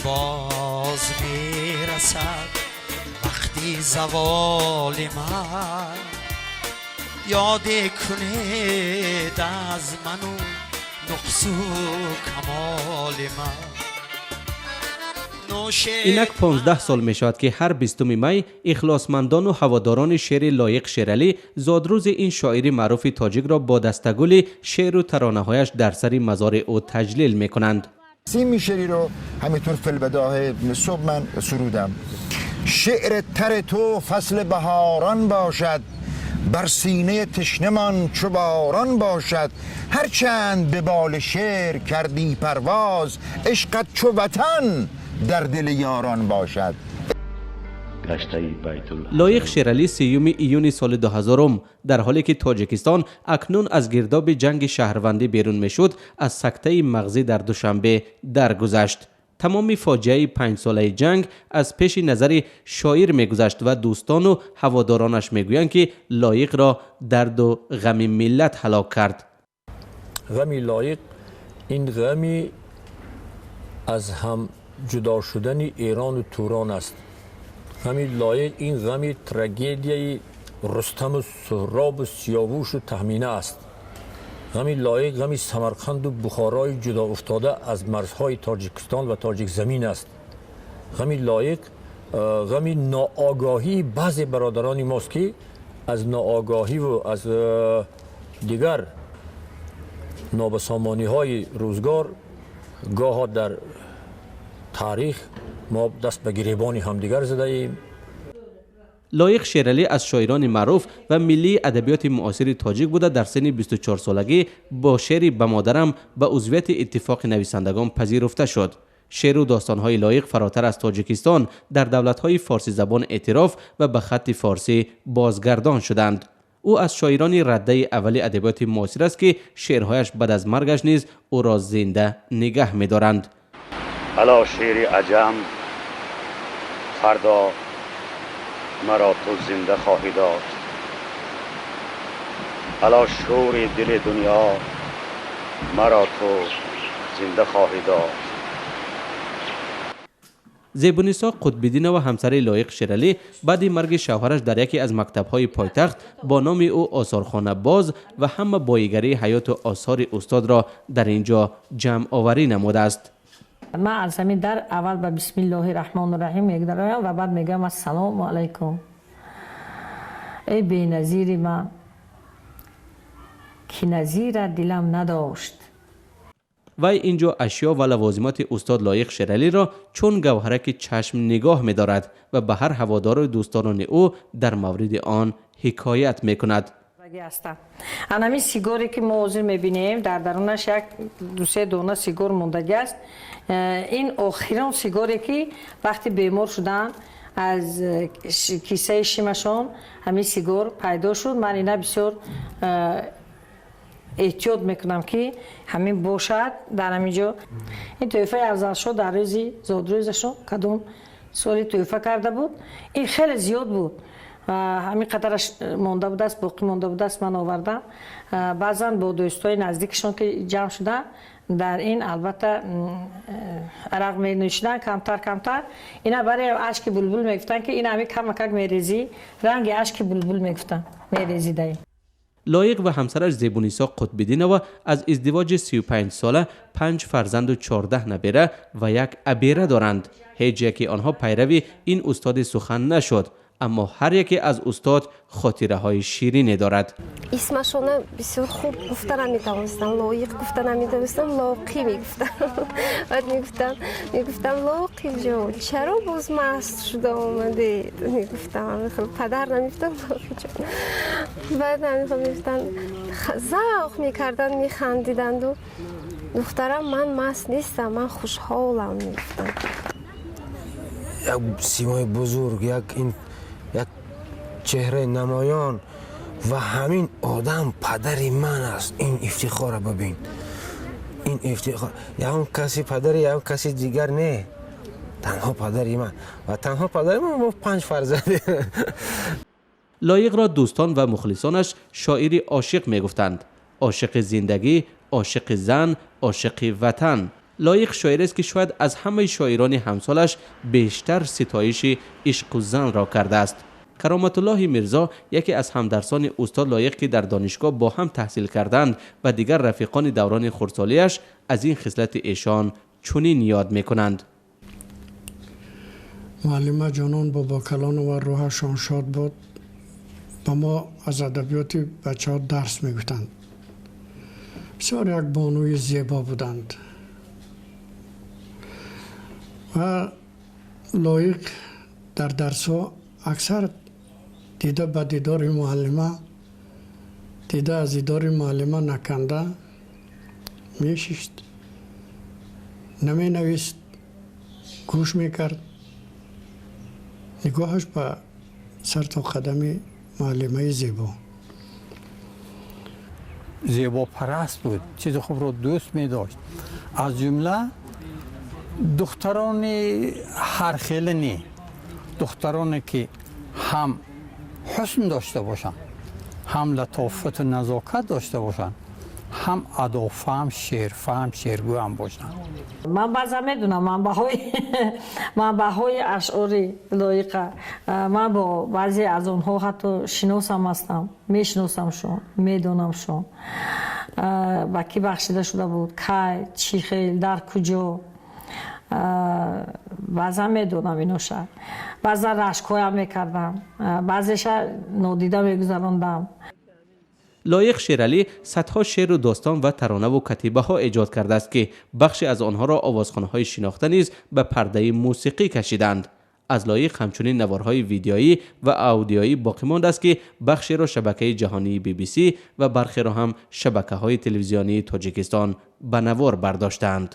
Боз мерасад вақти заволи ман, ёде кунед аз ману нуқсу камоли ман. Инак 15 сол мешавад, ки ҳар 20 май ихлосмандону ҳаводорони шеъри Лоиқ Шералӣ зодрӯзи ин шоири маъруфи тоҷикро бо дастагули шеъру таронаҳояш дар сари мазори ӯ таҷлил мекунанд. سیمی شعری رو همینطور فی‌البداهه صبح من سرودم: شعر تر تو فصل بهاران باشد، بر سینه تشنمان چو باران باشد. هرچند به بال شعر کردی پرواز، عشقت چو وطن در دل یاران باشد. Лоиқ Шералӣ 30 июни соли 2000, дар ҳоле ки Тоҷикистон акнун аз гирдоби ҷанги шаҳрвандӣ берун мешуд, аз сактаи мағзӣ дар Душанбе даргузашт. Тамоми фоҷиаи панҷсолаи ҷанг аз пеши назари шоир мегузашт ва дӯстону ҳаводоронаш мегӯянд, ки Лоиқро дарду ғами миллат ҳалок кард. Ғами Лоиқ ин ғами аз ҳам ҷудо шудани Эрону Турон аст. Ғами Лоиқ ин ғами трагедияи Рустаму Суҳробу Сиёвушу Таҳмина аст. Ғами Лоиқ ғами Самарқанду Бухорои ҷудо уфтода аз марзҳои Тоҷикистон ва Тоҷикзамин аст. Ғами Лоиқ ғами ноогоҳии баъзе бародарони мост, ки аз ноогоҳиву аз дигар нобасомониҳои рӯзгор гоҳо дар таърих мо даст ба гиребони ҳамдигар задаем. Лоиқ Шералӣ аз шоирони маъруф ва миллии адабиёти муосири тоҷик буда, дар синни 24-солагӣ бо шеъри «Ба модарам» ба узвияти Иттифоқи нависандагон пазируфта шуд. Шеъру достонҳои Лоиқ фаротар аз Тоҷикистон дар давлатҳои форсизабон эътироф ва ба хатти форсӣ бозгардон шуданд. Ӯ аз шоирони раддаи аввали адабиёти муосир аст, ки шеърҳояш баъд аз маргаш низ ӯро зинда нигаҳ медоранд. Ало шеъри аҷам, фардо маро ту зинда хоҳӣ дошт. Ало шӯри дили дунё, маро ту зинда хоҳӣ дошт. Зебунисо Қутбиддинова, ҳамсари Лоиқ Шералӣ, баъди марги шавҳараш дар яке аз мактабҳои пойтахт бо номи ӯ осорхона боз ва ҳама боигарии ҳаёту осори устодро дар ин ҷо ҷамъоварӣ намудааст. Ман аз ҳамин дар аввал ба бисмиллоҳи раҳмону раҳим мегдароям ва баъд мегӯям: «Ассалому алайкум, эй беназири ман, ки назира дилам надошт». Вай ин ҷо ашё ва лавозимоти устод Лоиқ Шералиро чун гавҳараки чашм нигоҳ медорад ва ба ҳар ҳаводору дӯсторони ӯ дар мавриди он ҳикоят мекунад. Анами сигоре, ки мо ҳозир мебинем, дар дарунаш як дусе дона сигор мондагӣ аст. Ин охирон сигоре, ки вақти бемор шудан аз кисаи шимашон ҳамин сигор пайдо шуд. Ман ина бисёр эҳтиёт мекунам, ки ҳамин бошад дар ҳамин ҷо. Ин тӯҳфаи Афзалшоҳ дар рӯзи зодрӯзашон кадом соли тӯҳфа карда буд. Ин хеле зиёд буд, ҳамин қадараш монда будааст, боқӣ монда будааст, ман овардам. Баъзан бо дӯстои наздикашон ки ҷамъ шуданд, дар ин албатта арақ менӯшиданд камтар камтар. Ина барои ашки булбул мегуфтанд, ки ин ҳамин камакак мерезӣ, ранги ашки булбул мегуфтанд, мерезидаи. Лоиқ ва ҳамсараш Зебунисо Қутбиддинова аз издивоҷи 35-сола панҷ фарзанду 14 набера ва як абера доранд. Ҳеҷ яке онҳо пайрави ин устоди сухан нашуд, аммо ҳар яке аз устод хотираҳои ширине дорад. Исмашона бисёр хуб гуфта наметавонистам, Лоиқ гуфта наметавонистам, Лоқӣ мегуфтам. Баъд мегуфтам: «Лоқиҷон, чаро боз маст шуда омадед?» Мегуфтам, падар намегуфтам, Лоқиҷон. Баъд ҳамихел мегуфтам, завқ мекарданд, механдиданду: «Духтарам, ман маст нестам, ман хушҳолам», мегуфтам. Як симои бузург, як ин як чеҳраи намоён ва ҳамин одам падари ман аст. Ин ифтихора бибин, ин ифтихор ягон каси падари ягон каси дигар не, танҳо падари ман ва танҳо падари ман бо панҷ фарзанд. Лоиқро дӯстон ва мухлисонаш шоири ошиқ мегуфтанд: ошиқи зиндагӣ, ошиқи зан, ошиқи ватан. Лоиқ шоирест, ки шояд аз ҳамаи шоирони ҳамсолаш бештар ситоиши ишқу занро кардааст. Кароматуллоҳи Мирзо, яке аз ҳамдарсони устод Лоиқ, ки дар донишгоҳ бо ҳам таҳсил карданд, ва дигар рафиқони даврони хурдсолиаш аз ин хислати эшон чунин ёд мекунанд. Муаллима Ҷонон Бобокалонова, рӯҳашон шод бод, ба мо аз адабиёти бачаҳо дарс мегуфтанд. Бисёр як бонуи зебо буданд ва Лоиқ дар дарсҳо аксар дида ба дидори муаллима, дида аз дидори муаллима наканда мешишт, наменавист, гӯш мекард, нигоҳаш ба сар то қадами муаллимаи зебо. Зебопараст буд, чизи хубро дӯст медошт, аз ҷумла духтарони ҳархела не, духтароне ки ҳам ҳусн дошта бошанд, ҳам латофату назокат дошта бошанд, ҳам адофаҳм, шеърфаҳм, шеъргӯ ҳам бошанд. Ман баъзан медунам манбаъҳои ашъори Лоиқа. Ман бо баъзе аз онҳо ҳатто шиносам ҳастам, мешиносамшон, медонамшон, ба кӣ бахшида шуда буд, кай, чӣ хел, дар куҷо. Баъзан медонам иноша. Баъзан рашкҳоям мекардам, баъзеша нодида мегузарондам. Лоиқ Шералӣ садҳо шеъру достон ва таронаву катибаҳо эҷод кардааст, ки бахше аз онҳоро овозхонҳои шинохта низ ба пардаи мусиқӣ кашиданд. Аз Лоиқ ҳамчунин наворҳои видеоӣ ва аудиоӣ боқӣ мондааст, ки бахшеро шабакаи ҷаҳонии BBC ва бархеро ҳам шабакаҳои телевизионии Тоҷикистон ба навор бардоштаанд.